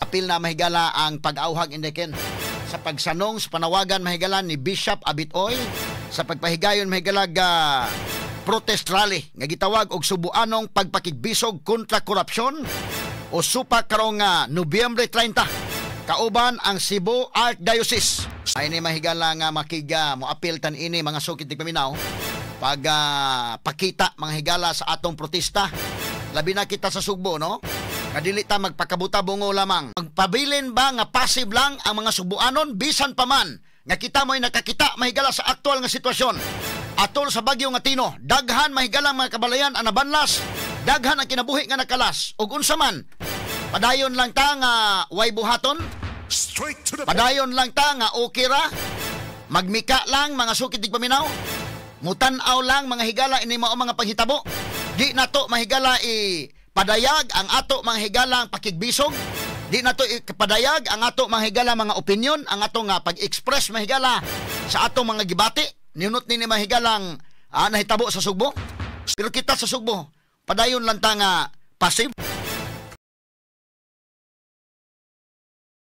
Apil na, mahigala, ang pag-auhag, Inday Ken, sa pagsanong sa panawagan, mahigala, ni Bishop Abitoy sa pagpahigayon, mahigala, ga protest rally nga gitawag og Subuanong Pagpakigbisog kontra Korupsyon o SUPA karong Nobyembre 30 kauban ang Cebu Archdiocese. Ay ni, mahigala, nga makiga mo apil tan ini, mga sukit paminaw, pag pakita, mga higala, sa atong protesta, labi na kita sa Sugbo, no, nga dili ta magpakabuta bungo lamang. Magpabilin ba nga passive lang ang mga Subuanon bisan pa man nga kita mo'y nakakita, mahigala, sa aktual nga sitwasyon? Atol sa bagyo nga Tino, daghan, mahigala, mga kabalayan ang nabanlas, daghan ang kinabuhi nga nakalas. Ug unsa man, padayon lang ta nga way buhaton? Straight to the point. Padayon lang ta nga okay ra? Magmika lang, mga sukit paminaw? Mutan-aw lang, mga higala, ini mao mga panghitabo? Di nato, mahigala, i padayag ang ato, mga higala, ang pakigbisog? Di nato ipadayag ang ato, mga higala, mga opinion, ang ato nga pag-express, mahigala, sa atong mga gibati ninot nini, mahigalang nahitabo sa Sugbo? Pero kita sa Sugbo, padayon lang ta nga passive.